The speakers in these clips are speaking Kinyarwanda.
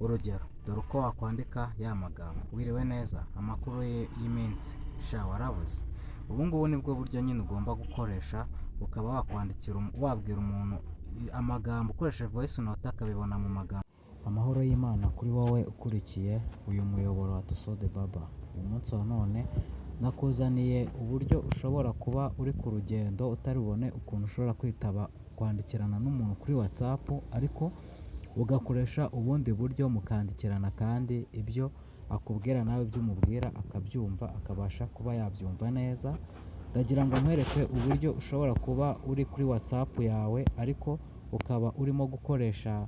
Urugero, dore uko wakwandika ya magambo: "Wiriwe neza, amakuru y'iminsi, sha warabuze." Ubu ngubu nibwo buryo nyine ugomba gukoresha, ukaba wakwandikira, wabwira umuntu amagambo ukoresheje voice note, akabibona mu magambo. Amahoro y'Imana kuri wowe ukurikiye uyu muyoboro wa Tusode Baba. Uyu munsi wa none nakuzaniye uburyo ushobora kuba uri ku rugendo, utari bubone ukuntu ushobora kwitaba, kwandikirana n'umuntu kuri WhatsApp, ariko ugakoresha ubundi buryo mukandikirana, kandi ibyo akubwira nawe ibyo umubwira akabyumva, akabasha kuba yabyumva neza. Ndagira ngo nkwereke uburyo ushobora kuba uri kuri WhatsApp yawe, ariko ukaba urimo gukoresha,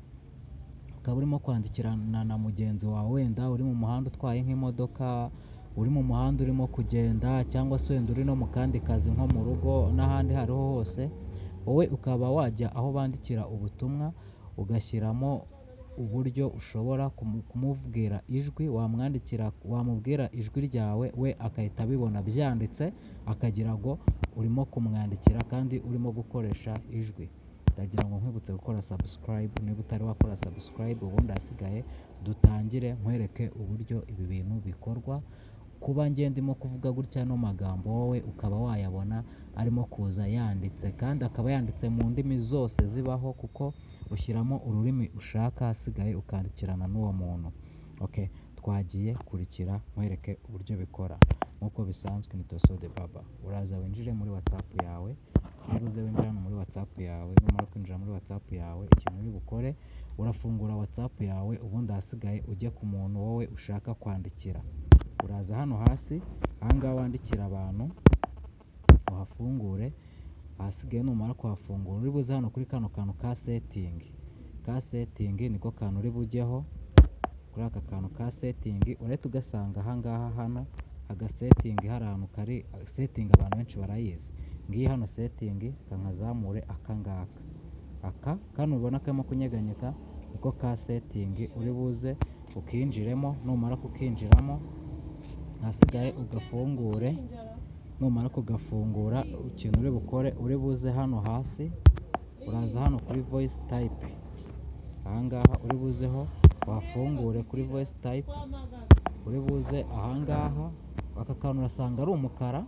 ukaba urimo kwandikirana na mugenzi wawe, wenda uri mu muhanda utwaye nk'imodoka, uri mu muhanda urimo kugenda, cyangwa se wenda uri no mu kandi kazi nko mu rugo n'ahandi aho ariho hose, wowe ukaba wajya aho bandikira ubutumwa, ugashyiramo uburyo ushobora kumubwira ijwi, wamwandikira, wamubwira ijwi ryawe, we agahita abibona byanditse, akagira ngo urimo kumwandikira kandi urimo gukoresha ijwi. Ndagira ngo nkwibutse gukora subscribe niba utari wakora subscribe, ubundi ahasigaye dutangire nkwereke uburyo ibi bintu bikorwa. Kuba njye ndimo kuvuga gutya ano magambo, wowe ukaba wayabona arimo kuza yanditse, kandi akaba yanditse mu ndimi zose zibaho, kuko ushyiramo ururimi ushaka, hasigaye ukandikirana n'uwo muntu. Okay, twagiye. Kurikira nkwereke uburyo bikora. Nk'uko bisanzwe ni Tosode Baba. Uraza winjire muri WhatsApp yawe. Niba uze winjira hano muri WhatsApp yawe, numara kwinjira muri WhatsApp yawe, ikintu uri bukore, urafungura WhatsApp yawe, ubundi ahasigaye ujye ku muntu wowe ushaka kwandikira. Uraza hano hasi ahangaha wandikira abantu, uhafungure. Ahasigaye numara kuhafungura, uri buze hano kuri kano kantu ka setting. Ka setting niko kantu uri bujyeho. Kuri aka kantu ka setting urahita ugasanga ahangaha hano aga setting, hari ahantu kari setting, abantu benshi barayizi. Ngiyi hano setting, kankazamure aka ngaka. Aka kano ubona karimo kunyeganyega niko ka setting, uri buze ukinjiremo. Numara kukinjiramo, ahasigaye ugafungure. Numara kugafungura, ikintu uri bukore, uri buze hano hasi, uraza hano kuri voice type. Ahangaha uri buzeho wafungure kuri voice type, uri buze ahangaha, aka kantu urasanga ari umukara.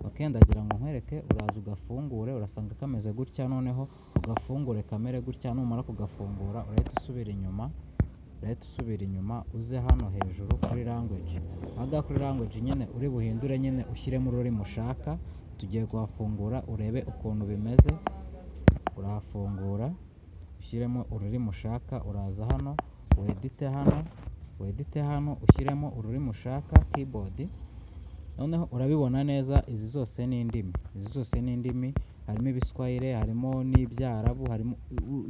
Ok, ndagira ngo nkwereke. Uraza ugafungure, urasanga kameze gutya. Noneho ugafungure kamere gutya. Numara kugafungura, urahita usubira inyuma, urahita usubira inyuma, uze hano hejuru kuri language. Ahangaha kuri language nyine uri buhindure, nyine ushyiremo ururimi ushaka. Tugiye kuhafungura urebe ukuntu bimeze. Urahafungura, ushyiremo ururimi ushaka. Uraza hano wedite, hano wedite, hano ushyiremo ururimi ushaka, keyboard. Noneho urabibona neza, izi zose ni indimi, izi zose ni indimi. Harimo Ibiswahili, harimo n'Ibyarabu, harimo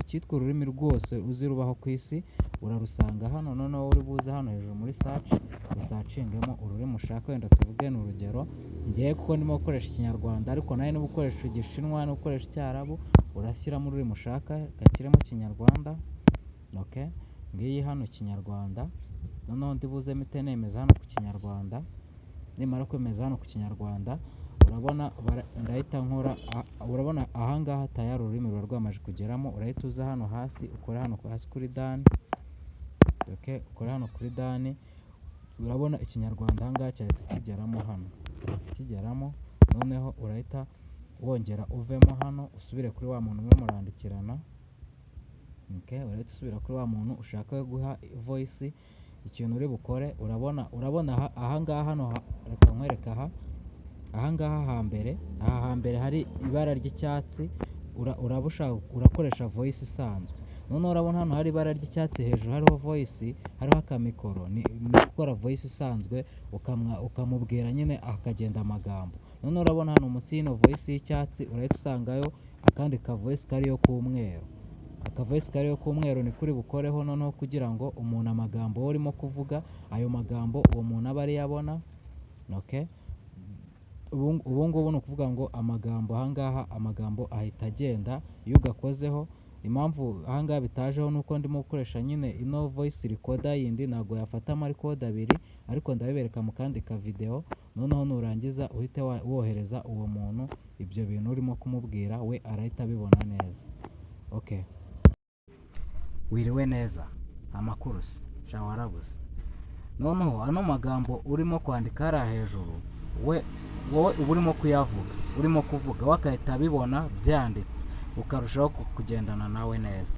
icyitwa ururimi rwose uzi rubaho ku isi, urarusanga hano. Noneho uri buze hano hejuru muri search, usearchingemo ururimi ushaka. Wenda tuvuge ni urugero, ngewe kuko ndimo gukoresha Ikinyarwanda, ariko nawe niba ukoresha Igishinwa, niba ukoresha Icyarabu, urashyiramo ururimi ushaka. Gashyiremo Kinyarwanda. Okay, ngiyi hano Kinyarwanda. Noneho ndi buze mpite nemeza hano ku Kinyarwanda. Nimara kwemeza hano ku Kinyarwanda, urabona ndahita nkora, urabona ahangaha tayari ururimi ruba rwamaze kugeramo. Urahita uza hano hasi, ukore hano hasi kuri done. Okay, ukore hano kuri done. Urabona Ikinyarwanda ahangaha cyahise kigeramo hano, cyahise kigeramo. Noneho urahita wongera uvemo hano, usubire kuri wa muntu murimo murandikirana. Okay, urahita usubira kuri wa muntu ushaka guha voice. Ikintu uri bukore, urabona ahangaha hano, reka nkwereke aha. Ahangaha hambere, aha hambere hari ibara ry'icyatsi, uraba ushaka urakoresha voice isanzwe. Noneho urabona hano hari ibara ry'icyatsi hejuru, hariho voice, hariho akamikoro, ni gukora voice isanzwe, ukamubwira nyine akagenda amagambo. Noneho urabona hano munsi y'ino voice y'icyatsi, urahita usangayo akandi ka voice kariyo k'umweru. Aka voice kariyo k'umweru ni kuri bukoreho noneho, kugira ngo umuntu amagambo wowe urimo kuvuga, ayo magambo uwo muntu abe ariyo abona. Okay, ubu ngubu ni ukuvuga ngo amagambo ahangaha, amagambo ahita agenda iyo ugakozeho. Impamvu ahangaha bitajeho ni uko ndimo gukoresha nyine ino voice recorder yindi, ntabwo yafata amarecord abiri, ariko ndabibereka mu kandi ka video. Noneho nurangiza uhite wohereza uwo muntu ibyo bintu urimo kumubwira, we arahita abibona neza. Okay. Wiriwe neza, amakuru se? Sha warabuze. Noneho ano magambo urimo kwandika hariya hejuru, we wowe uba urimo kuyavuga, urimo kuvuga, we agahita abibona byanditse, ukarushaho kugendana nawe neza.